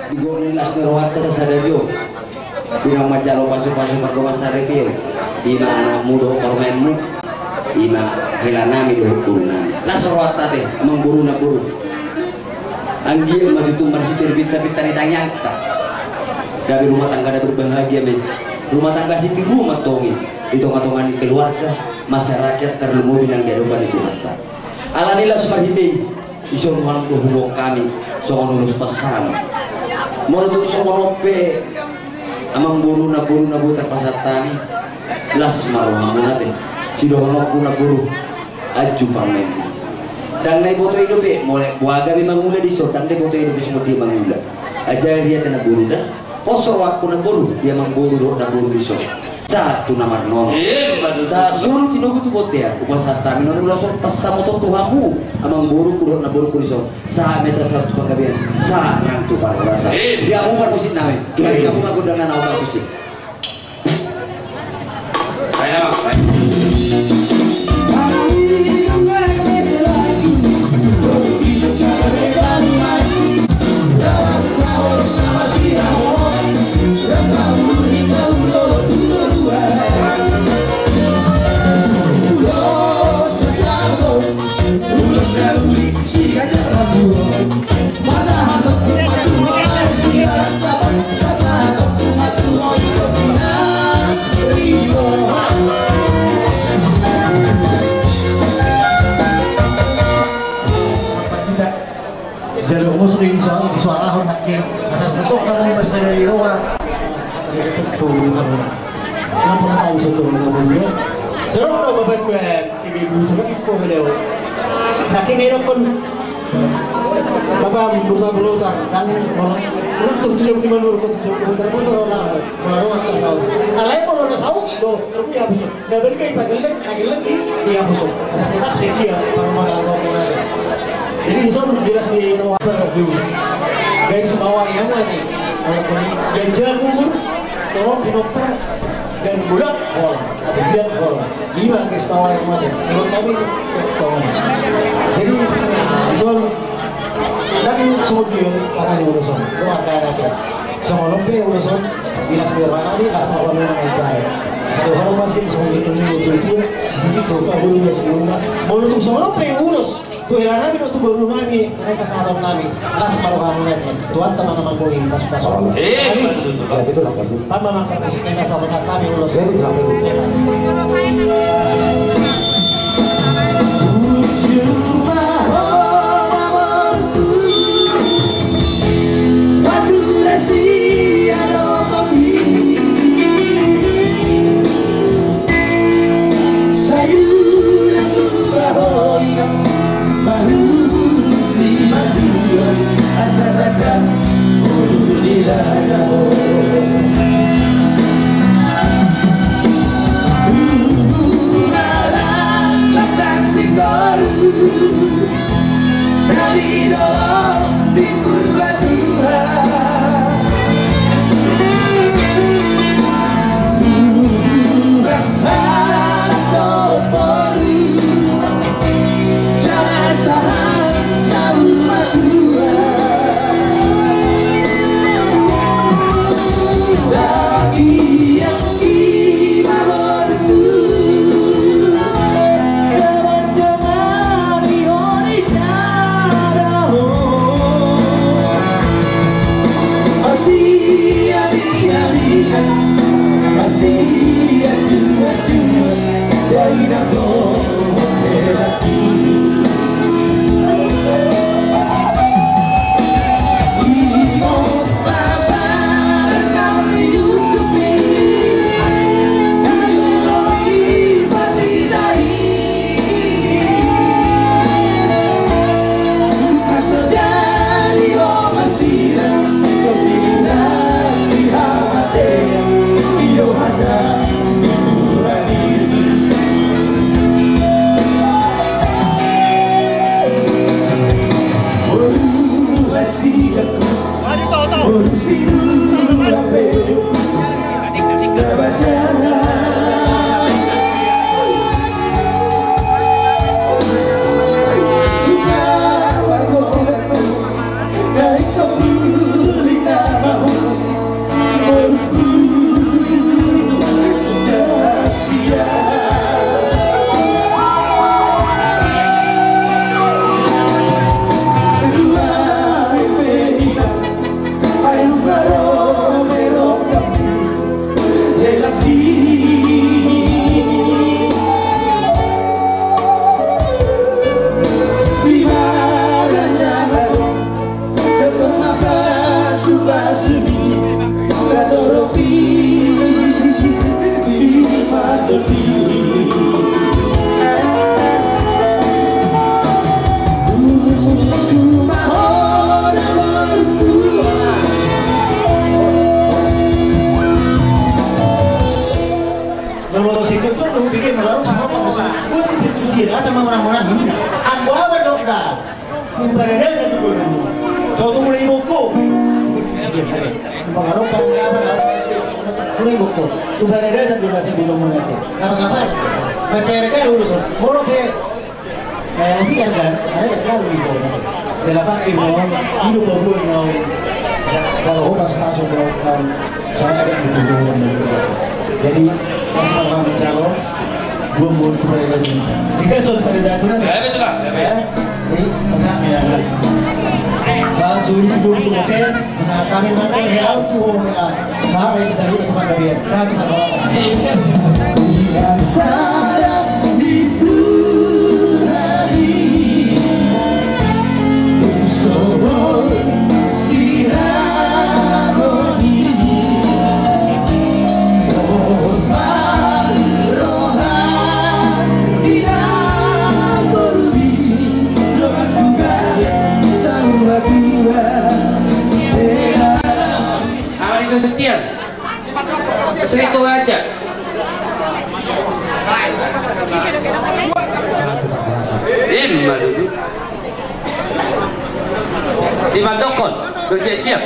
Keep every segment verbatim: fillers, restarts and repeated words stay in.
Di gok ni las ni rohanta sasada jo. Di na manjalo pasu-pasu pardongan saripeon. Ima anakmu dohot parumaenmu. Ima helanami dohot borunami. Las rohanta ate, amangboru namboru. Anggiat ma tutu marhite pinta-pinta ni tangiangta gabe rumah tangga na berbahagia, men. Rumah tangga sitiruon ma antong i di tonga-tonga ni keluarga, masyarakat, tarlumobi nang di adopan ni Tuhanta. Alani las marhite i, dison nuaeng do huboan hami songon ulos pasahat. Molo tung songon on pe, amangboru namboru na boi tarpasahat hami, las ma rohamuna ate. Sidohononku namboru, anju parumaenmu. Ndang na diboto i dope, molo boha gabe mangula dison, ndang na diboto i dope songon dia mangula. Ajari ate namboru da. Pos rohangku namboru, di amangboru dohot namboru dison. Sahat tu na marnono. Ima tutu. Sahat solu tinogu tu bontean. Hupasahat hami nuaeng ulos on, pansamotan tu hamu amangborungku dohot namborungku dison. Sahat ma i sahat tu panggabean, sahat nang tu parhorasan. Ima. Di hamu parmusiknami. Ima. Di hamu gondang na naung parmusik. Jalo musri di suara, di suara hon nake. Asa betul kamu bersedari roha. Lapor tahu satu orang kamu dia. Terus udah bapak gue. Sige, butuh kan kau beliau. Saking enak pun. Bapak buta buta, dan orang tujuh puluh lima nur, tujuh puluh buta buta orang. Baru atas tahu. Alai kalau ada saut itu, terus ya busuk. Nah, balik ke Pak Gelek, Pak Gelek di, di busuk. Asa tetap setia, kalau mau tahu mau ada. Jadi di sana jelas di rumah dulu. Garis bawah yang mana? Dan jangan gugur, tolong pinopter dan budak, oh, ada bilang, oh. Ima garis bawah yang mate. Menurut kami itu, tolong. Jadi, dison, ndang songon dia, karena di ulos on. Lo angka anak ya. Songon on pe ulos on, jelas dia mana dia, las ma rohamuna ate. Satu hal masih songon itu, itu, itu, sedikit songon apa, ulos di rumah. Molo tung songon on pe ulos. Tu helanami dohot tu borunami, na pasahatonnami, las ma rohamuna ate. Tuhanta ma na mambohi, las, las. Ima tutu. Tamba ma angka musik, na pasahatonnami ulos. Mona-mona ninna. Anggo au mandok da. Umbahen da tu bodomu. So tu mulai boko. Umbahen da. Mulai boko. Umbahen da tu masa bodomu nanti. Apa-apa. Macam ada urusan. Molo pe. Eh, ini kan kan. Ada kan di bawah. Dalam pakai mau. Hidup baru mau. Kalau pas masuk mau. Jadi, pas malam mencalon, gua mau tuai lagi. Ini kan sudah ada aturan. Ya, betul, Bang. Ya, betul. Ya. Ini, masa ya. Saat suruh tidur tuh, oke? Masa kami makan, ya, tuh, ya. Saat itu saya udah tempat kalian. Saat tempat kalian. Tidak sadar di Tuhan. Amari Kristian. Itu, itu aja. Ima tutu. Si Mandokon, bersiap-siap.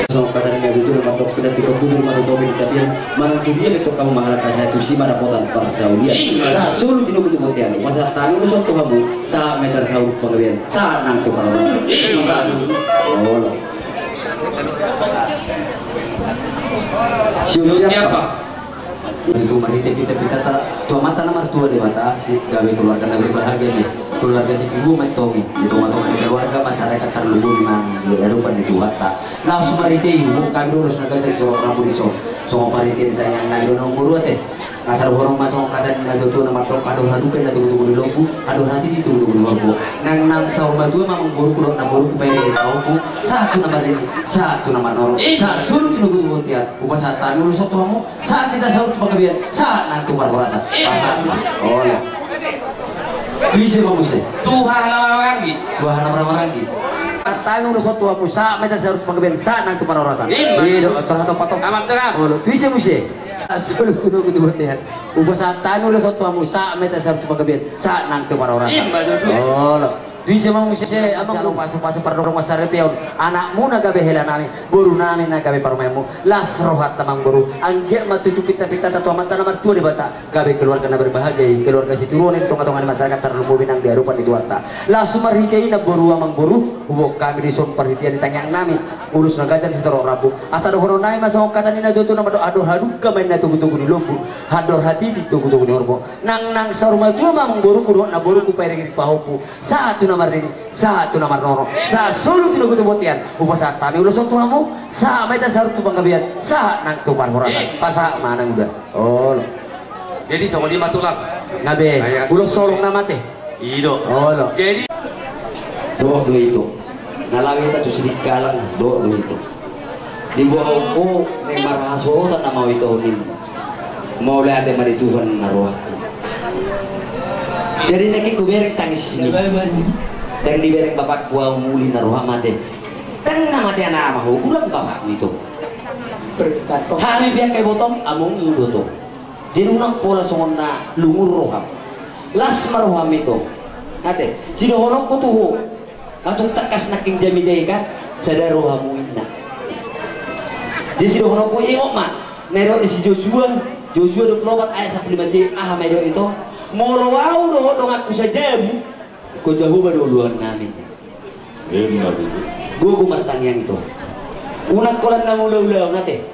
Songon hata ni na tutu, mandok pinantikhon bujur ma tu topi ni tapian, manang tu dia pe tong hamu mangalangka, sai tusi ma dapotan parsaulian. Ima. Sahat solu tinogu tu bontean, pasahat hami ulos on tu hamu, sahat ma hita saur tu panggabean, sahat nang tu parhorasan. Ima. Olo. Siulian apa? Itu marhite pita-pitanta tu Amanta na martua Debata, si gabe keluarga na berbahagia ni, keluarga si Pibu ma tong i, di tonga-tonga ni keluarga, masyarakat tarlumobi nang di adopan ni Tuhanta. Laos marhite i, huboan hami do ulos na ganjang sitorop rambu dison, songon parhite ni tangiang nami do, amangboru, ate. Asa dohonon ma songon hata ni natuatua na mandok, andor halumpang na tugu-tugu ni lombu, andor hatiti tugu-tugu ni horbo. Nang nang saur matua ma amangboru, dohot namboru, paerean ni pahompu, sahat tu na marnini, sahat tu na marnono, sahat solu tinogu tu bontean, hupasahat hami ulos on tu hamu, sahat hita saur tu panggabean, sahat nang tu parhorasan. Pasahat ma. Olo. Tu ise ma muse? Tu haha na marhahamaranggi. Tu haha na marhahamaranggi. Pasahat hami ulos on tu hamu, sahat ma hita saur tu panggabean, sahat nang tu parhorasan. Ima. Olo, tu ise muse? Sahat solu tinogu tu bontean, hupasahat hami ulos on tu hamu, sahat ma hita saur tu panggabean, sahat nang tu parhorasan. Ima tutu. Olo. Tu ise ma muse, amang? Jalo pasu-pasu pardongan saripeon, anakmu na gabe hela nami, boru nami na gabe parumaenmu. Las rohanta, amangboru, anggiat ma tutu pita-pitanta tu Amanta na martua Debata, gabe keluarga na berbahagia i, keluarga sitiruon i di tonga-tonga ni masyarakat tarlumobi nang di adopan ni Tuhanta. Laos marhite i, namboru, amangboru, huboan hami dison parhitean ni tangiang nami, ulos na ganjang sitorop rambu. Asa dohonon nami ma songon hata ni natuatua na mandok, andor halumpang ma inna tugu-tugu ni lombu, andor hatiti tugu-tugu ni horbo. Nang nang saur matua ma amangboru, dohot namboru, paerean ni pahompu, sahat tu na marnini, sahat tu na marnono, sahat solu tinogu tu bontean, hupasahat hami ulos on tu hamu, sahat ma hita saur tu panggabean, sahat nang tu parhorasan. Pasahat ma, Nang Uda. Olo. Jadi songon i ma, Tulang. Gabe ulos holong na mate. I do. Olo. Jadi dohot do ito. Na laho hita tu Sidikalang, dohot do ito. Diboahon ho naeng marhasohotan nama ho ito, ninna. Mauliate ma di Tuhan, ninna rohangku. Jadi nangkin hubereng tangis ni, ndang dibereng bapakku ahu muli, ninna roham, ate. Ndang na mate ama ho, godang bapakmu ito. Hami pe angka ibotom, amongmu do tong. Jadi unang pola songon na lungun roham. Las ma roham ito. Ate, sidohononku tu ho, nga tung tangkas nangkin jamita i kan, sada rohamu, ninna. Jadi sidohononku, ingot ma na nidok ni si Josua, Josua dua pulu opat ayat sampulu lima c, aha ma nidok i ito? Molo ahu dohot donganku sajabu, ingkon Jahowa do uluan nami. Emma tutu. Gogo martangiang ito. Unang holan na mangula-ula, ate.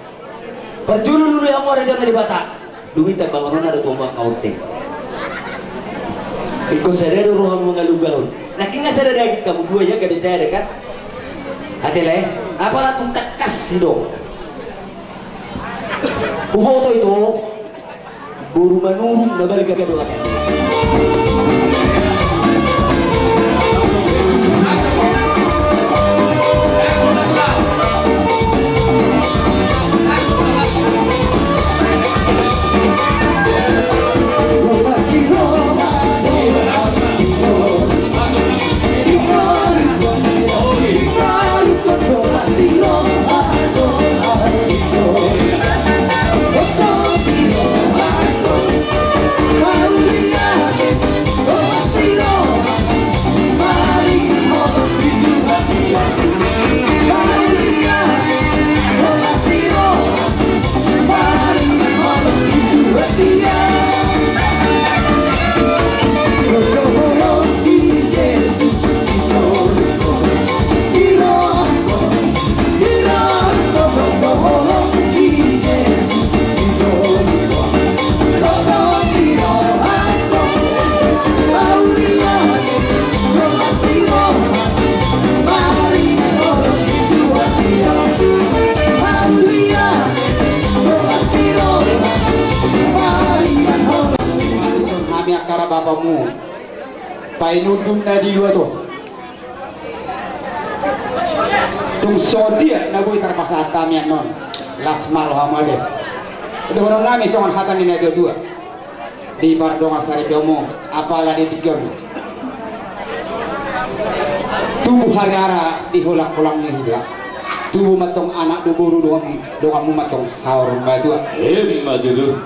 Parjolo lului hamu harajaon ni Debata. Dung i tambanghononna do tu hamu angka onteng. Ingkon sada do rohamu mangalugahon. Nangkin nga sada daging hamu dua, ia gabe sada kan? Ate lae, apala tung tangkas i do. Huboto ito. Boru Manurung na balga do ate. Hamu painundun na di luat on. Tung songon dia na boi tarpasahat hami annon, las ma rohamu ate. Dohonon nami songon hata ni natuatua di pardongan saripeonmu, apala di tingki on tubu hariara di holangkolang ni huta, tubu ma antong anak dohot boru dongan, donganmu ma antong saur matua. Emma tutu.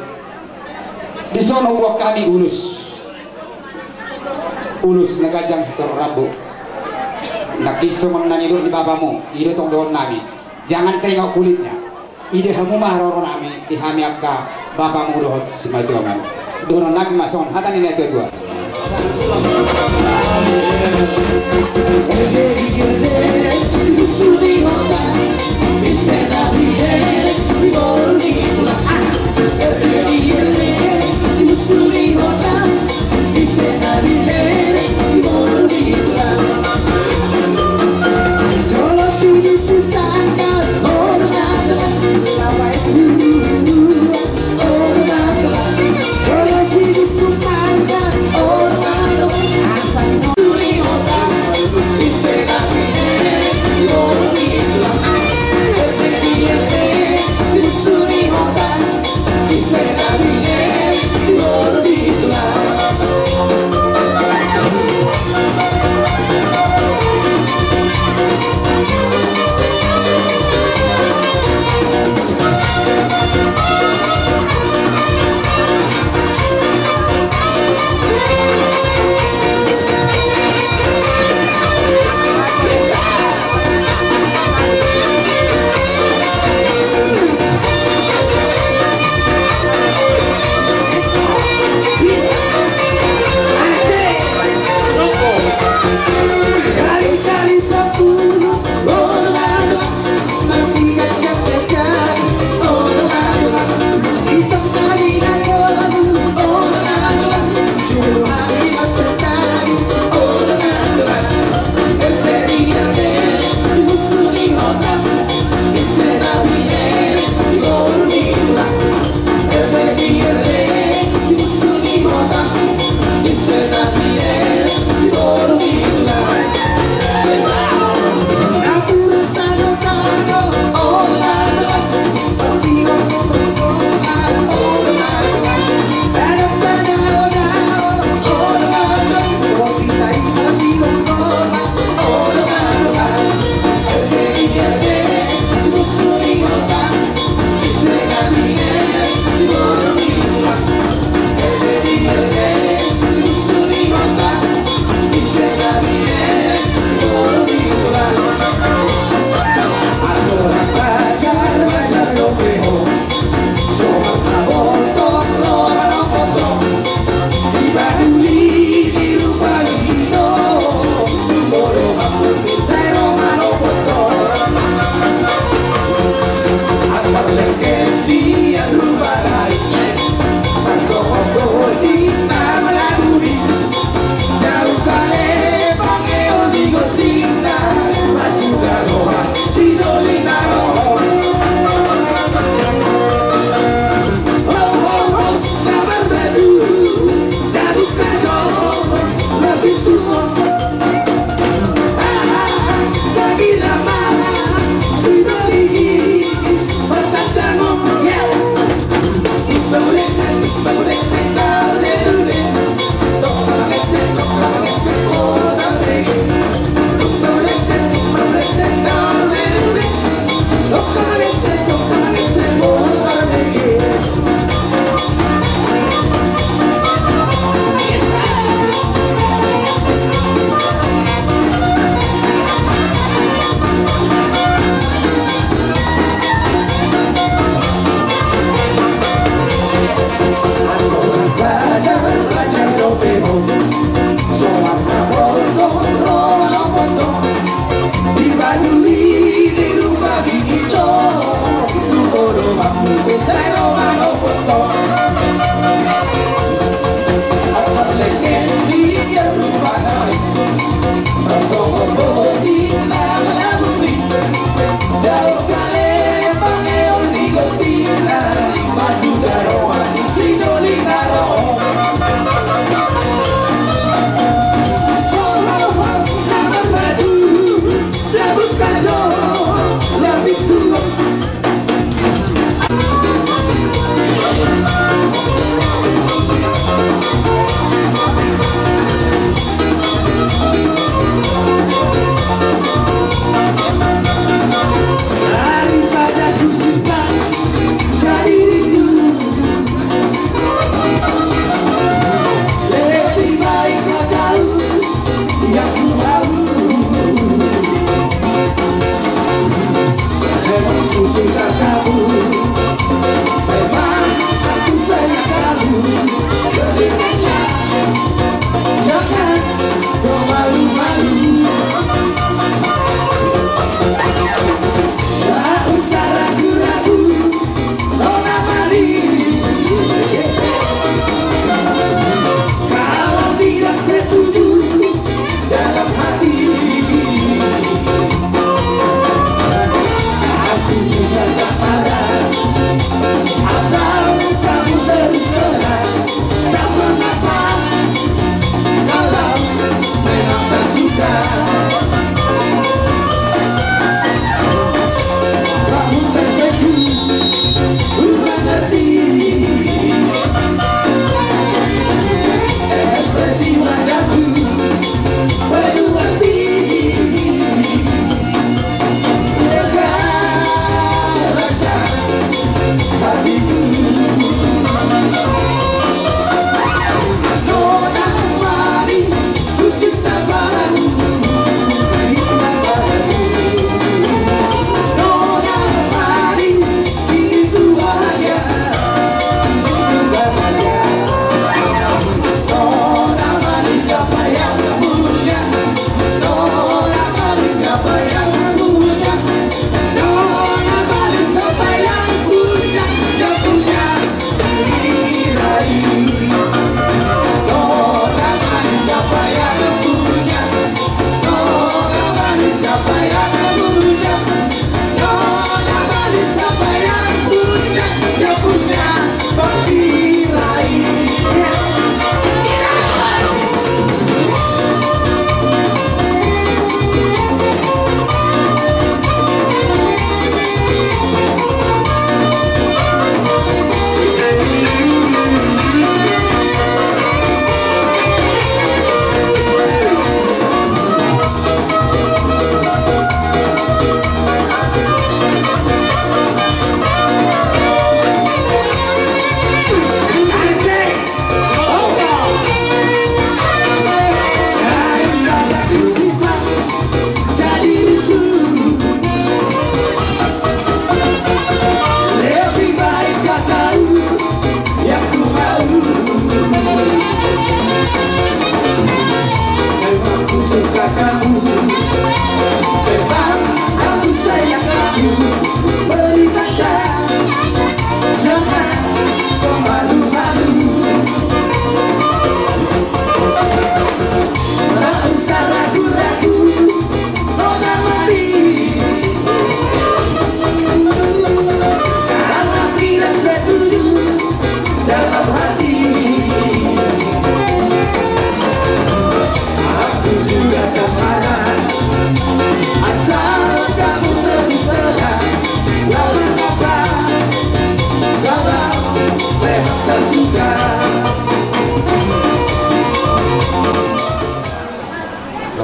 Dison huboan hami ulos. Ulos na ganjang sitorop rambu. Nangkin songon na nidok ni bapamu, i do tong dohonon nami. Jangan tengok kulitnya. Ida hamu ma haroro nami, di hami angka bapamu dohot simatuam. Dohonon nami ma songon hata ni natuatua.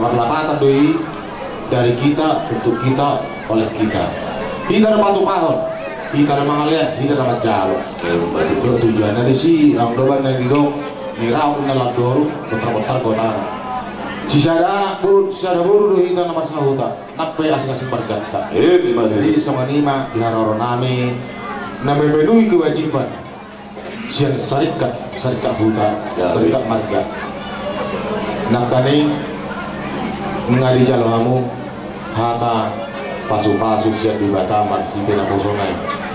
Marlapatan do i, dari kita, untuk kita, oleh kita. Hita na patupahon, hita na mangalean, hita na manjalo. Tujuanna disi, anggo baen na nidok ni Raut na Landoru, botar-botar gotana. Sisada anak boru, sisada boru do hita na marsahuta. Nang pe asing-asing marganta. Jadi songon i ma di haroro nami na memenuhi kewajiban sian sarikat, sarikat huta, sarikat marga. Nangkaning nga dijalo hamu hata pasu-pasu sian Debata marhite naposona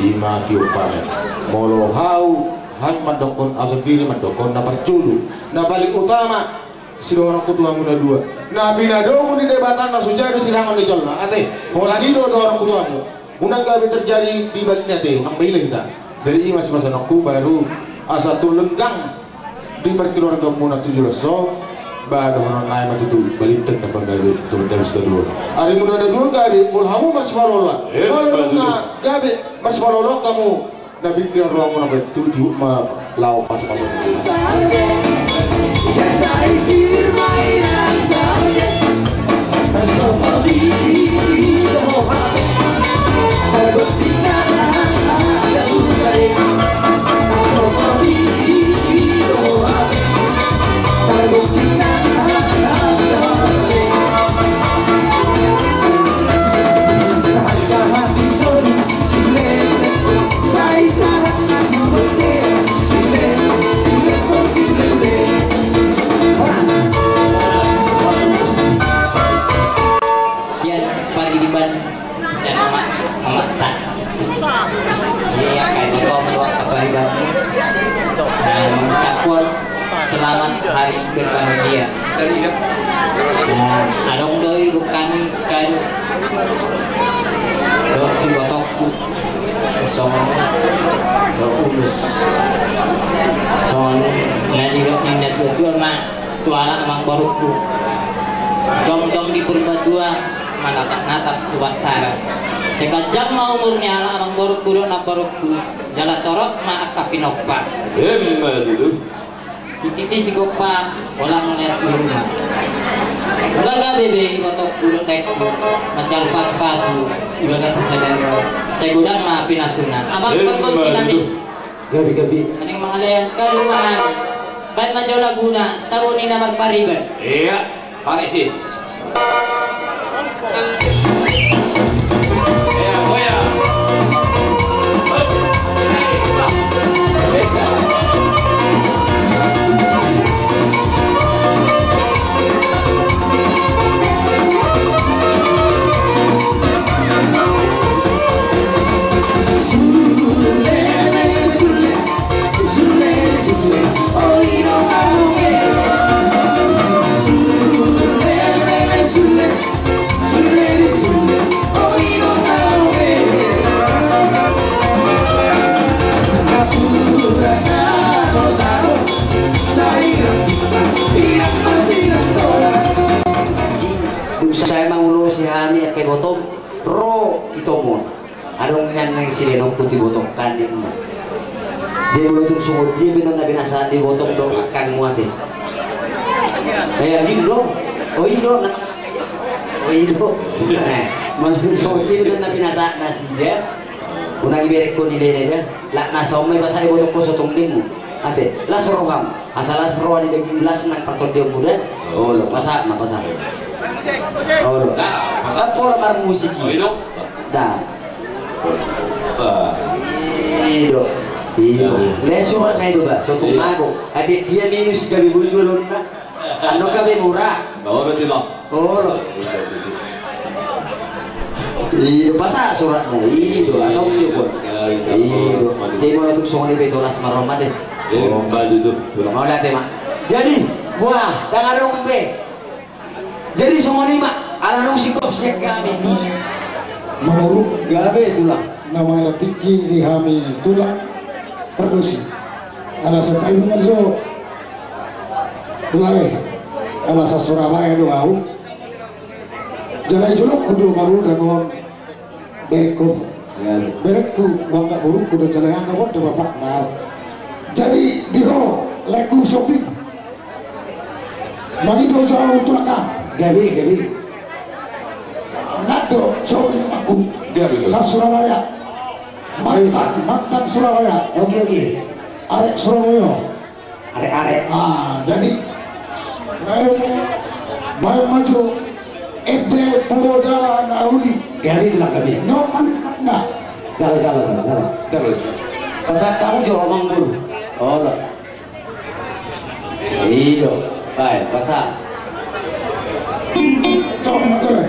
i, ima tiumpana. Molo hau, hami mandokkon, au sandiri mandokkon na parjolo, na paling utama, sidohononku tu hamu na dua, na pinadomu ni Debata na so jadi sirangon ni jolma, ate, holan i do dohononku tu hamu. Unang gabe terjadi di balik ni ate, unang maila hita. Jadi i ma sipasahatku, baru asa tu lenggang di parkeluargamuna tu joloan on, ba dohonon nai ma tutu balintang na panggabean tu na dua. Arimuna na dua gabe, molo hamu marsipaloloan. Molo nunga gabe marsipaloloan hamu, na pinggir ruangmu na bertuju ma lao pasu-pasu. Sian paridiban, sian ama, amanta. Iya, kayak gitu, apa, apa ibaratnya? Nah, mengucapkan selamat hari berbahagia. Nah, adong do i, bukan kayak dohot ibotongku. Songon dohot ulos. Songon na nidok ni natua-tua ma tu halak amangborungku. Dongdong di Purbatua, manatap-natap tu Batara. Sepanjang ma umur ni halak amangborungku dohot namborungku, jala torop ma angka pinompa. Ima tutu. Sititi sigompa, holan les di ruma. Molo gabe be ibotongku dohot daengku, manjalo pasu-pasu di bagasan sadari on, sai godang ma pinasuna. Amang, ima tutu. Gabe, gabe. Naeng mangalean hamu ma. Baen ma jo laguna, Tabo ni na Marpariban. Iya, pake sis. Dung sae mangulosi hami angka ibotom, ro itomon. Adong nian na silenongku tu ibotongku, ninna. Jadi molo tung songon dia pe na pinasahat ni ibotong dohot angkangmu ate. Eh, anggi do. O i do, na. O i do. Eh, molo tung songon dia pe na pinasahat nasida, unang iberekkon i leleng da. Lak na saon ma ipasahat ibotongku, so tung ninmu. Ate, las roham. Asa las roha ni daging, las nang partondionmu da. Olo, pasahat ma, pasahat. Olo. Pasahat pola marmusik i. Da. I do. I do. Nda surat na i do ba. So tung mago. Ate dia minus gabe bujur lonna. Ando gabe mura. Olo. I do, pasahat suratna. I do, atau i do. I do. Jadi molo tung songon i pe, tolas ma roha ma ate. Mauliate ma. Jadi, buah, ndang adong be. Jadi songon i ma, ala nunga singkop sian hami. Manuruk gabe tulang. Na manat tingki di hami tulang. Pardosi. Ala satai bunga so. Lae. Ala sa Surabaya do au. Jala i jolongku do marudang on. Berengku. Berengku, angka borungku do, jala i angka on do bapakna. Jadi di ho, laengku Somping. Mangido jo au tulang. Gabe, gabe. Nando, coba aku. Gabe, gabe. Sa Surabaya. Mantan, mantan Surabaya. Oke, oke. Arek Surabaya. Arek, arek. Ah, jadi, baen, baen ma jo. Ebe poda na uli. Gabe, bilang gabe. No, na. Jala, jala, jala, jala. Jala, jala. Pasahat hamu jo, Amang Guru. Olo. I do, baen, pasahat. Tong, matole.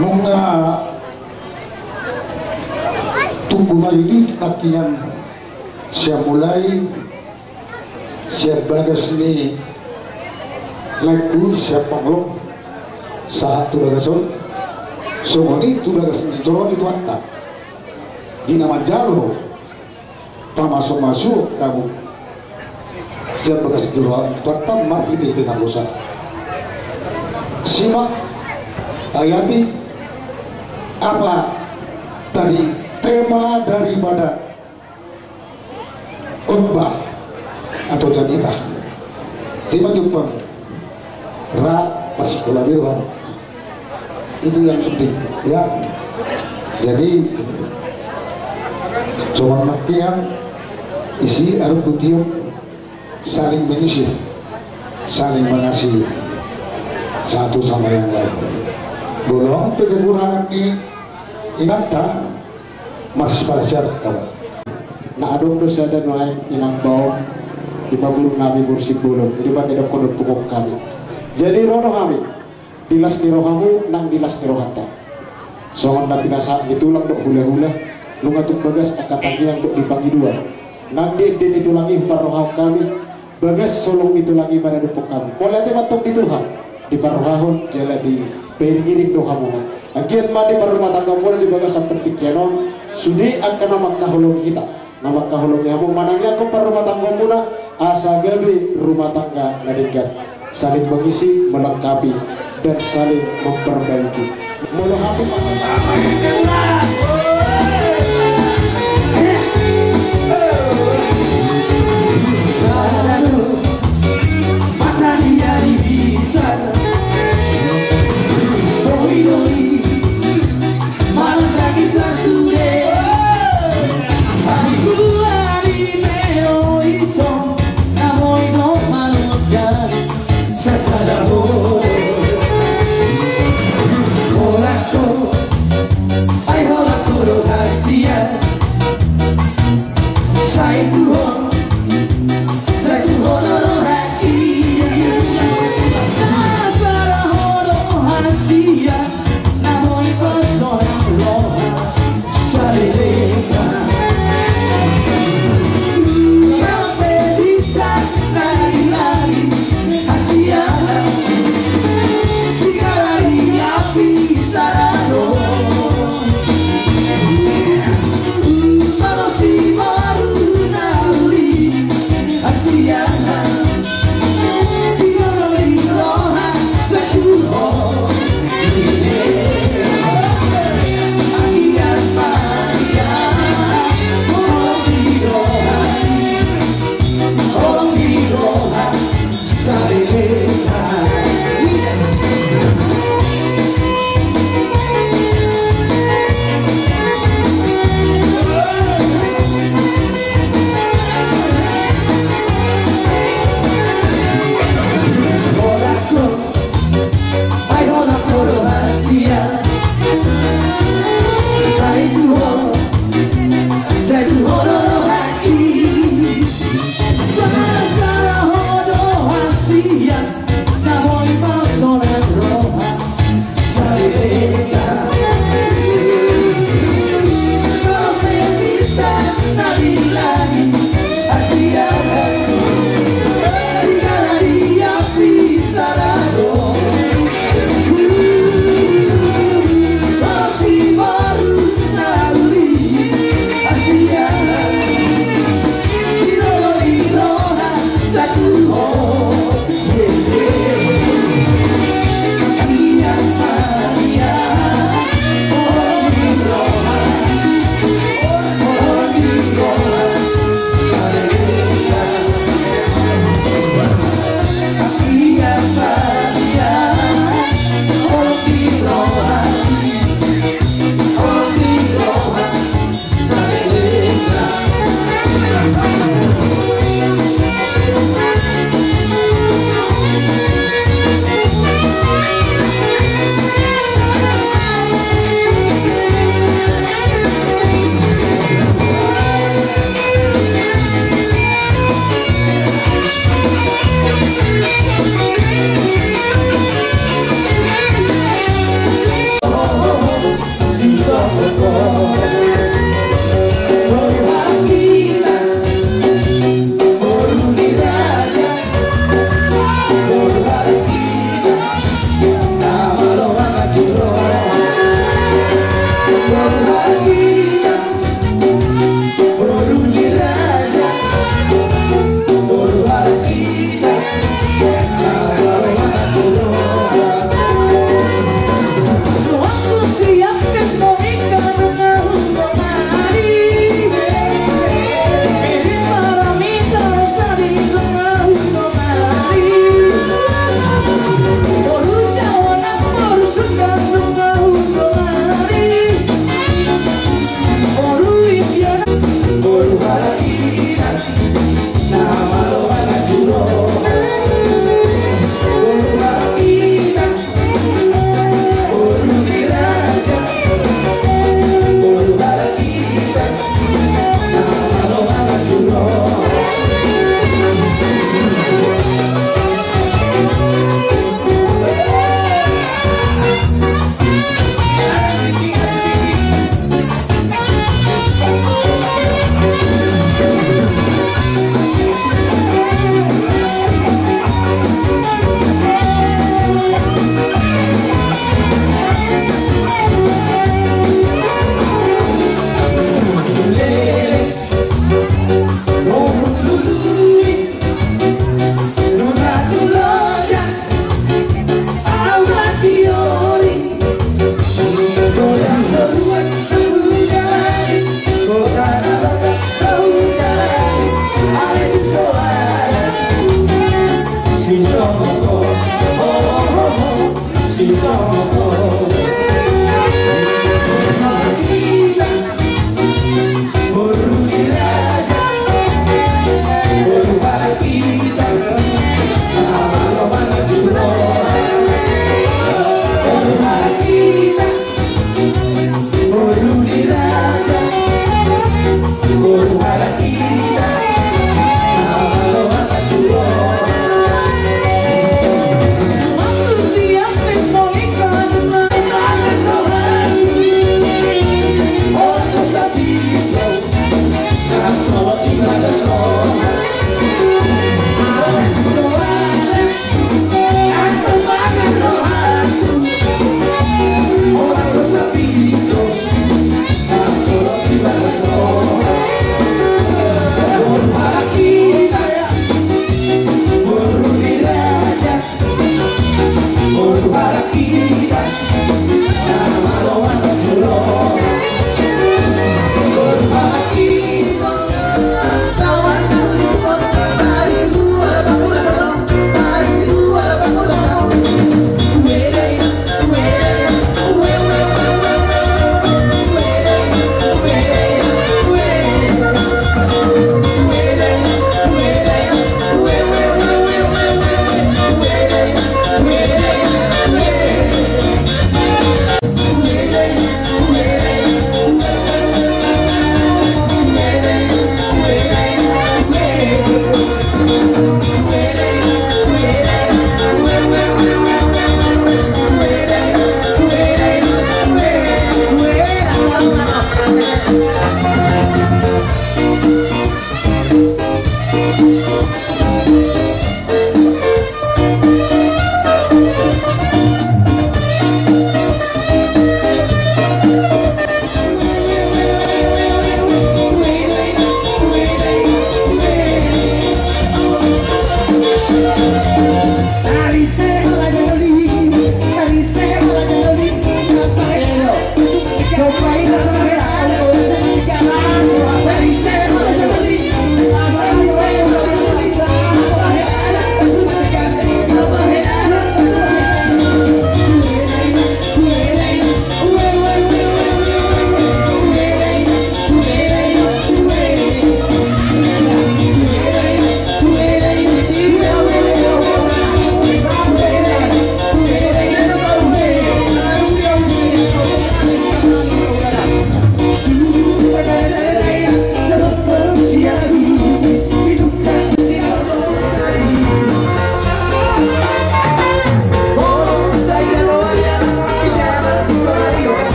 Nunga tumbu ma i di nangkiningan sian mulai sian bagas ni laengku, sian Panglong, sahat tu bagas on, songon i tu bagas ni joro ni Tuhanta. Di na manjalo pamasu-masu hamu sian bagas ni joro ni Tuhanta marhite-hite naposo. Simak, hayati apa tadi tema daripada khotbah atau cerita. Tema tu pang ra parsikola di roha. Itu yang penting, ya. Jadi, cuma makian isi arung kutiup, saling mengisi, saling mengasihi satu sama yang lain. Bolong pe kekurangan ni inanta, marsipasahat hamu. Na adong do sada nuaeng inang baoa, ima boru nami boru Simbolon, i do baen na didok pukok hami. Jadi ro do hami di las ni rohamu nang di las ni rohanta. Songon na pinasahat ni tulang dohot hulahula, nunga tung bagas angka tangiang dohot di pangidoan nang di ende ni tulang i huparrohahon hami. Bagas holong ni tulang i ma na didok hami. Mauliate ma antong di Tuhan, diparrohahon jala dipairingiring do hamuna. Anggiat ma di parrumatanggaonmuna di bagasan partingkian on sude angka na mangkaholongi hita, na mangkaholongi hamu manangiangkon parrumatanggaonmuna asa gabe rumah tangga na denggan, saling mengisi, melengkapi, dan saling memperbaiki. Molo hami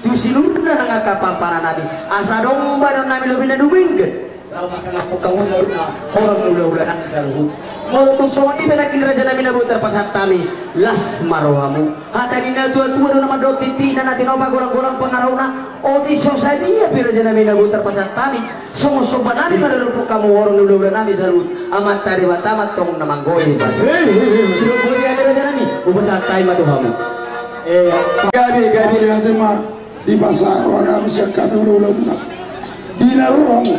Tu silurna nang angka pamparanami, asa adong bahenonnami lobi na dumenggan. Molo tung songon i pe nangkin raja nami na boi tarpasahat hami, las ma rohamu. Hata ni na tua-tua do na mandok, tintinna na tinopa, golang-golang pangarahutna. Otik so sadia pe raja nami na boi tarpasahat hami, songon somba nami ma dohot hamu horong ni hula-hula nami saluhut. Amanta Debata ma antong na manggohi. Sidok boi hami raja nami, hupasahat hami ma tu hamu. Gabe, gabe. Dipasahat roha nami sian hami hula-hula muna. Di na ro hamu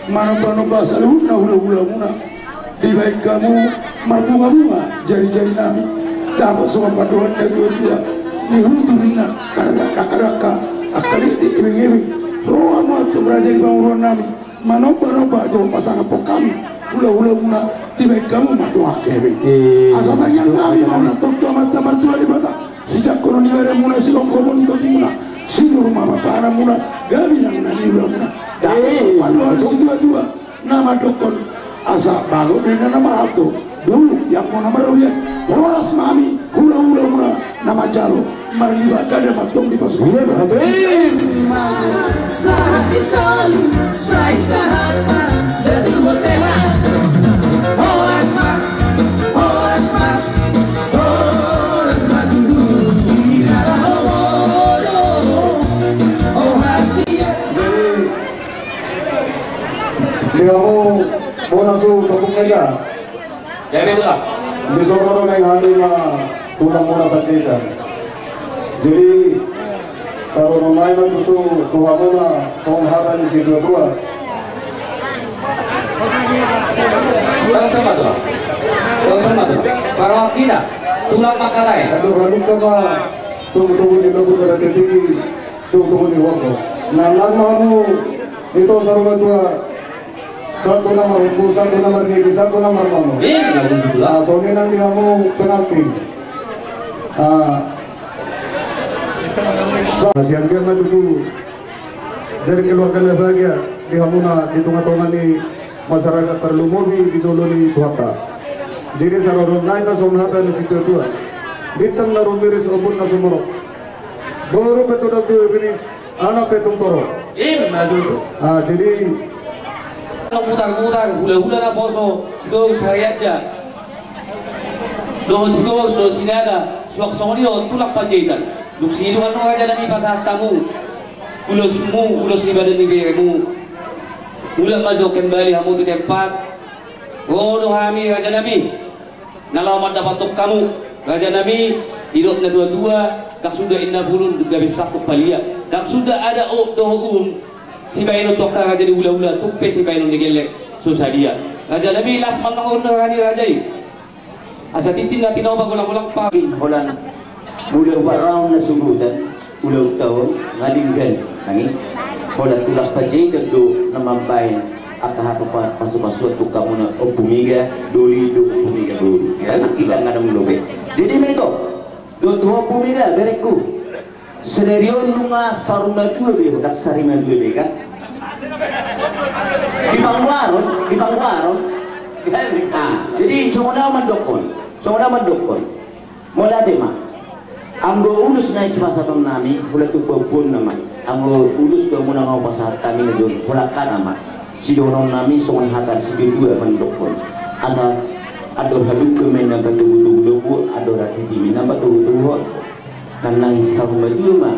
manomba-nomba saluhutna hula-hula muna. Dibahen hamu marbunga-bunga jari-jari nami. Dapot songon pandohan na tua-tua, ni hutu ninna angka dakdanak, angka dikdik, ebeng-ebeng. Ro hamu antong raja di pamoruon nami manomba-nomba jolo pasangaphon hami hula-hula muna. Dibahen hamu ma dohot angka ebeng. Asa tangiang nami ma on antong tu Amanta Martua Debata, sijangkon ni badan muna, sigomgoman ni tondi muna, sinur ma parpahanan muna, gabe nang na niula muna. Dapot songon pandohan ni situa-tua na mandokkon, asa bagot do inna na marhalto, dolok ianggo na marrobean. Horas ma hami hula-hula muna na manjalo, marlipat ganda ma antong di pasupasu. Sahat ni solu, sai sahat ma. Horas ma, horas ma, horas ma tutu. Di na laho bodo, horas ia. Di hamu bona su topung mega. Jadi tu lah. Di soro do naeng hami ma tulang muna Panjaitan. Jadi sarono nai ma tutu tu hamuna songon hata ni situa-tua. Langsung ma tutu. Langsung ma tutu. Para wakina tulang mangkatai. Aduh, radungka ma tugu-tugu ni lobu pada tinggi. Tugu-tugu ni lobu. Nang nang ma hamu ito sarono tua. Satu na marhumpu, satu na marnidi, satu na marnono. Iya, betul. Ah, songon i nang di hamu pengantin. Ah, sa-, sian dia ma tutu. Jadi keluarga na bahagia di hamuna di tonga-tonga ni masyarakat tarlumobi di jolo ni Tuhanta. Jadi sarono nai ma songon hata ni situa-tua. Bintang na rumiris, ombun na sumorop. Boru pe tung dang riris, anak pe tung torop. Ima tutu. Ah, jadi mutar-mutar, hula-hula naposo, Sitorus Harianja. Dohot Sitorus dohot Sinaga, suang songon i dohot tulang Panjaitan. Dung sidung annon raja nami pasahat hamu ulosmu, ulos ni badan ni beremu. Mulak ma jo kembali hamu tu tempat. Ro do hami raja nami na laho mandapothon hamu, raja nami. Didok na tua-tua, ndang suda inna bulung gabe sangkut palia, ndang suda adat dohot uhum sibahenon tu angka raja ni hula-hula, tung pe sibahenon ni gelleng so sadia. Raja nami, las ma annon roha ni raja i. Asa tintin na tinopa, golang-golang pa- Holan mula uparraon na sugutan. Ulaon taon nga denggan, nangkin holan tulang Panjaitan do na mambahen angka hata pa-, pasu-pasuan tu hamuna Ompu Mega, doli do Ompu Mega boru. Iya, betul. Kita ngadang lobe. Jadi ma ito, dohot tu Ompu Mega, berengku. Sadari on nunga saur matua be, ndang sari matua be, kan? Di panggoaron, di panggoaron. Ah, jadi songon au mandokkon, songon au mandokkon. Mauliate ma. Anggo ulos na sipasahaton nami, holan tu pahompuon nama. Anggo ulos do muna na hupasahat hami na jolo, holan hata ma. Sidohonon nami songon hata ni situa-tua mandokkon. Asa andor hadungka ma inna patogu-togu lombu, andor hatiti ma inna patogu-togu hot. Nang nang saur matua ma.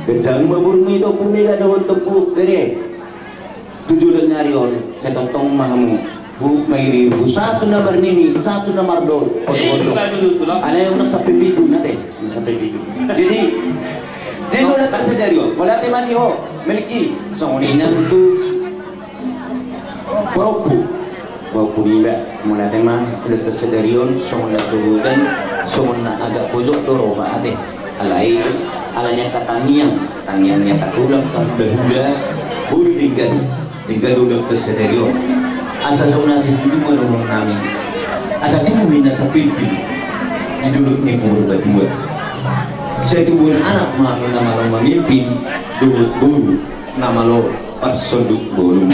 Ganjang ma borumi, Ompu Mega dohot Ompu Bere. Tu joloan ni ari on, sai tongtong ma hamu. Hu, mairing, hu, satu na marnini, satu na mardo-, ondo-ondo. Alai unang sampe pitu, nate. Unang sampe pitu. Jadi, jadi mauliate sadari on. Mauliate ma di ho, Melki. Songon i nang tu pahompu. Pahompu niba, mauliate ma, mauliate sadari on, songon na suhuton, songon na agak pojok do roha, ate. Alai, ala ni angka tangiang, tangiang ni angka tulang, angka hula-hula, boru denggan, denggan do mauliate sadari on. Asa songon na situtu ma dohonon nami. Asa tubu ninna sapilpil di dolok ni Purbatua. Sai tubuan anak ma na malo mamimpin, dohot boru na malo parsonduk boru.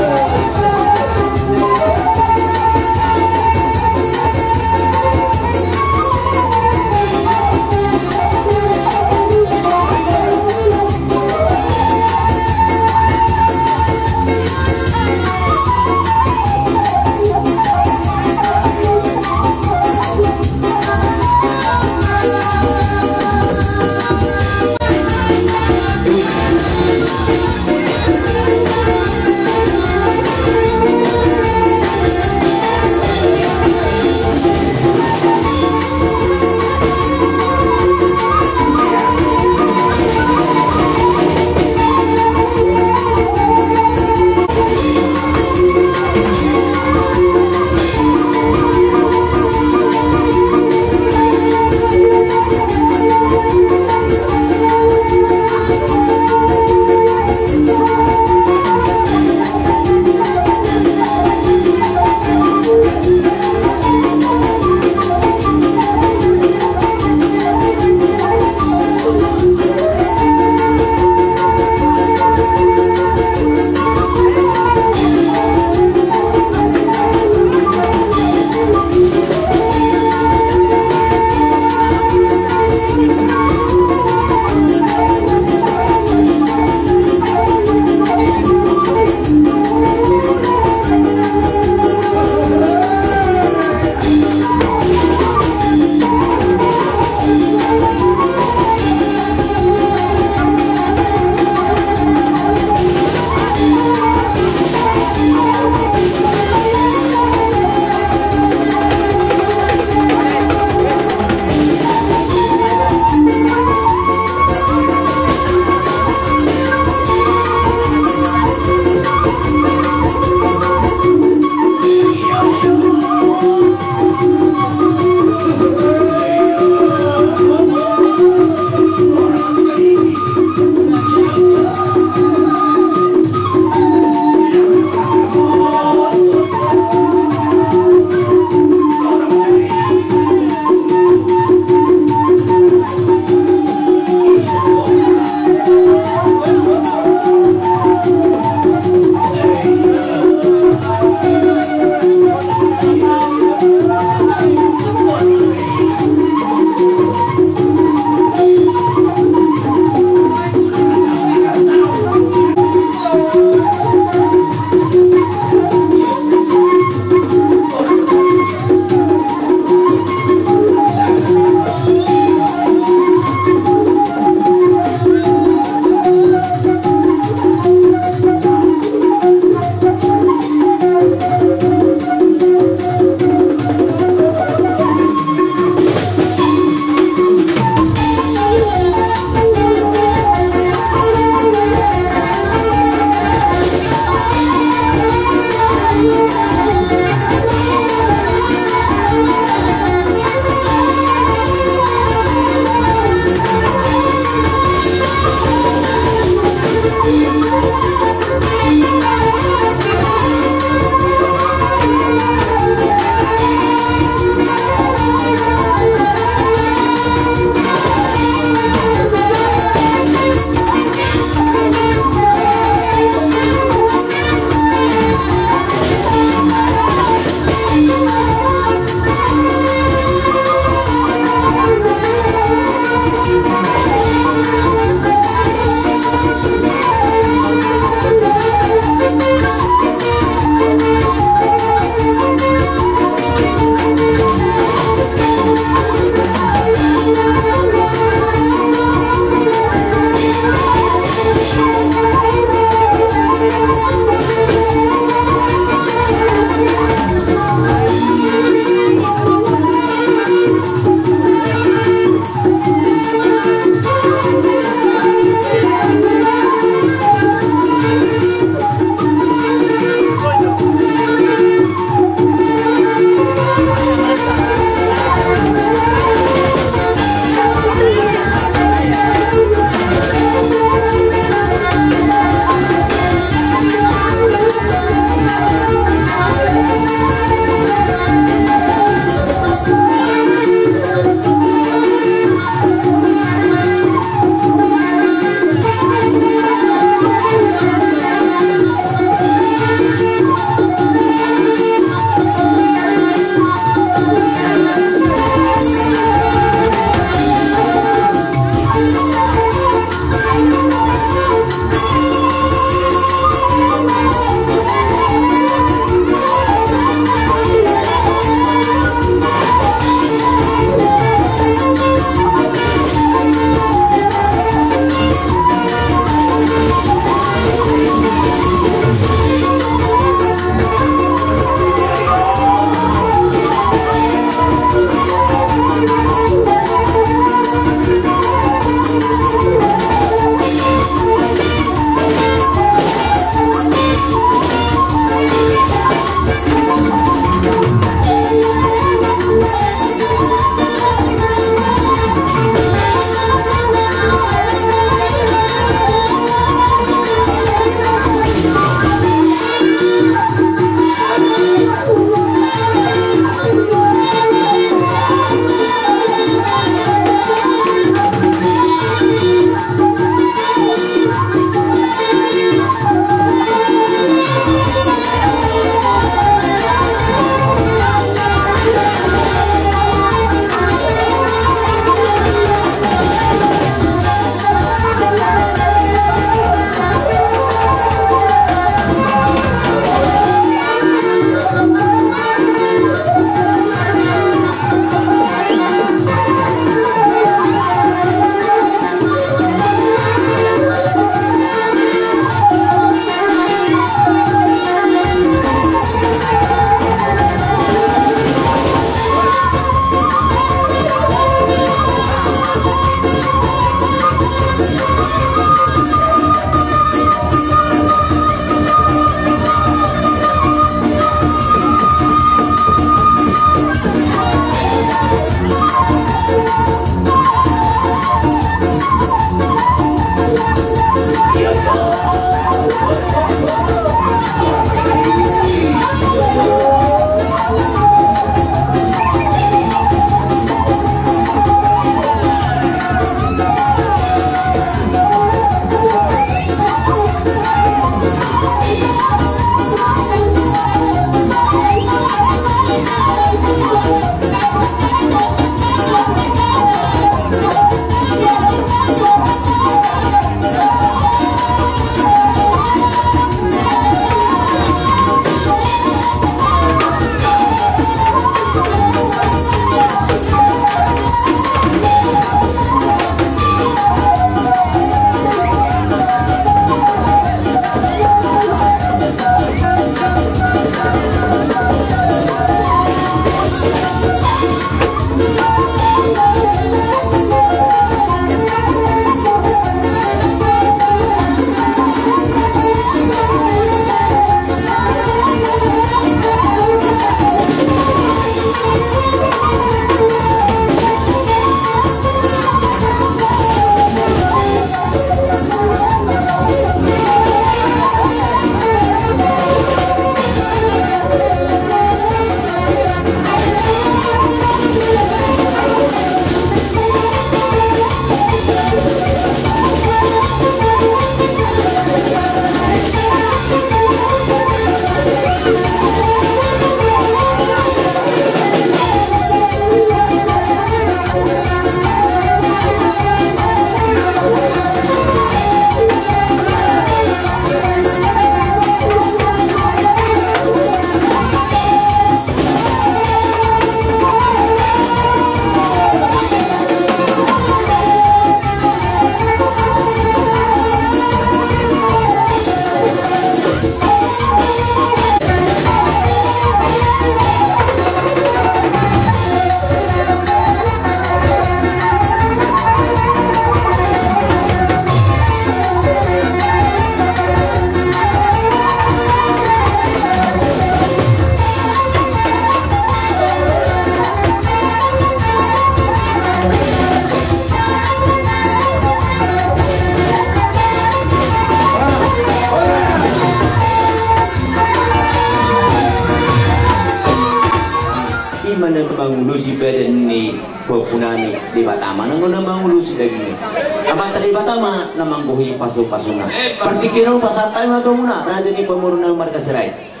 Ima na mangulosi badan ni pahompu nami, Debata ma nanggo na mangulosi dagingna. Amanta Debata ma na manggohi pasu-pasuna. Partingkian on pasahat hami ma tu hamuna, raja ni pamoruon nami marga Sirait.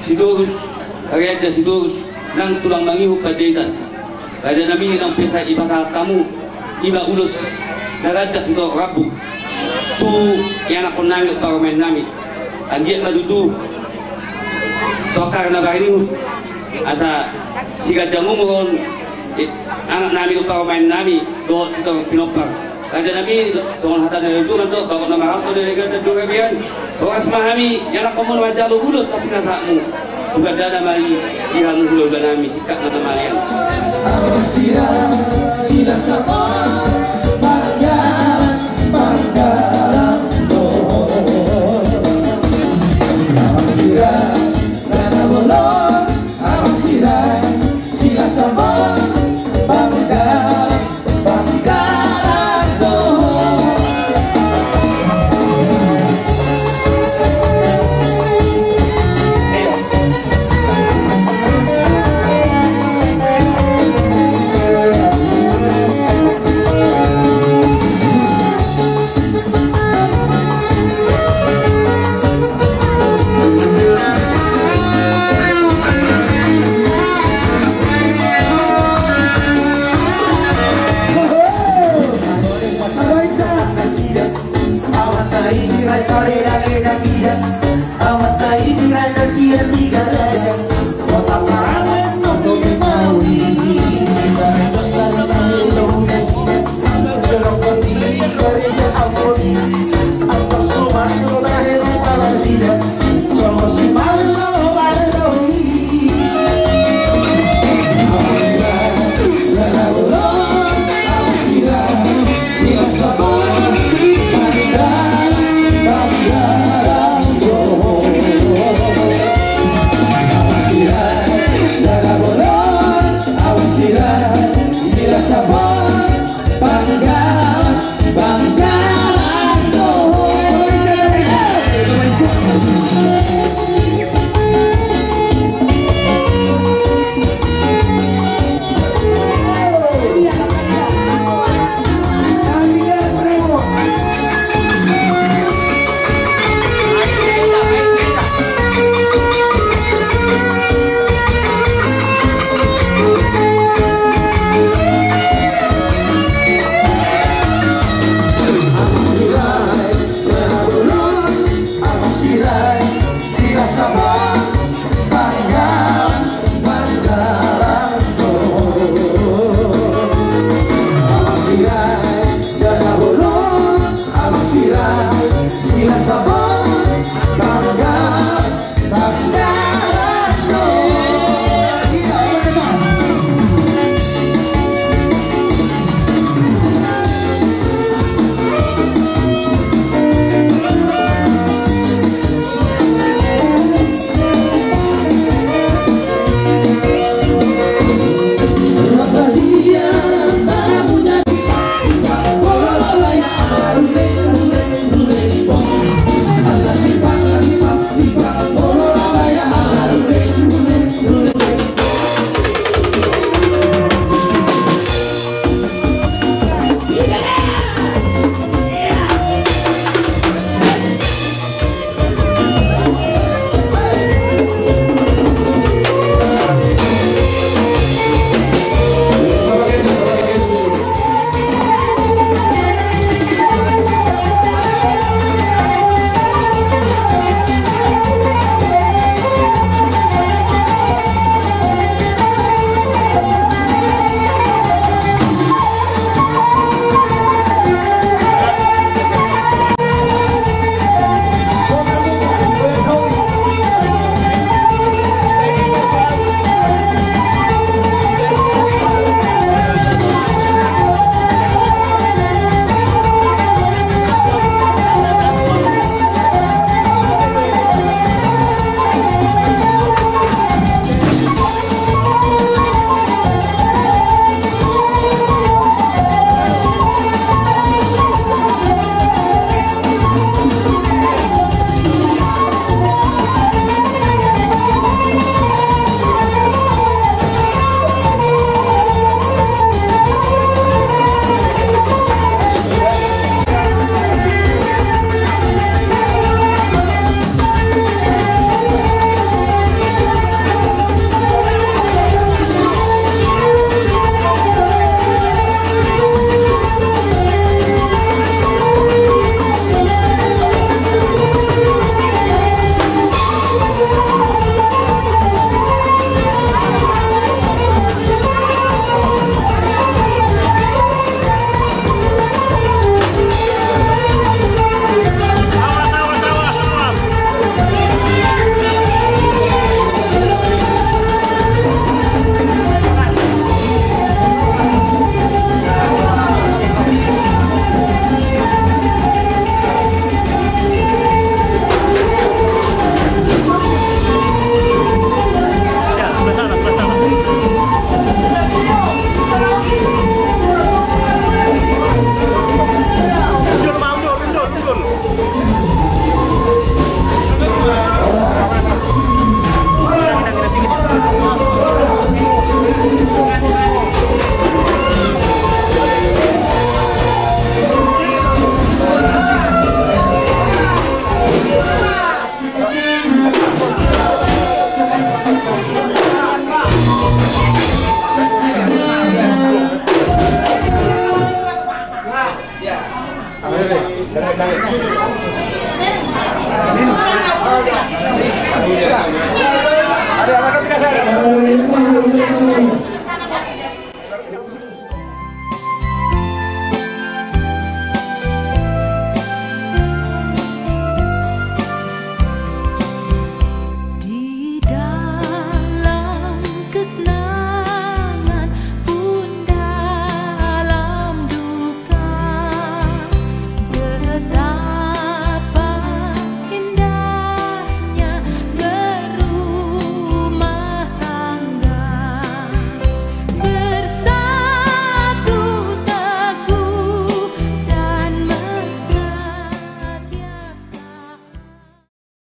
Sitorus, Raja Sitorus, nang tulang mangihut panjaitan. Raja nami, nang pe sai dipasahat hamu, ima ulos na ganjang sitorop rambu tu ianakkon nami dohot parumaen nami. Anggiat ma tutu tongkar na marinihut, asa siganjang umur on, i, anak nami dohot parumaen nami dohot sitorop pinompar. Raja nami, songon hata ni natuatua do, bagot na marhalto do na niganjang do gabe an. Horas ma hami ianakkon muna manjalo ulos na pinasahatmu. Tu gandana ma i di hamu hulahula nami, singkat ma na malian.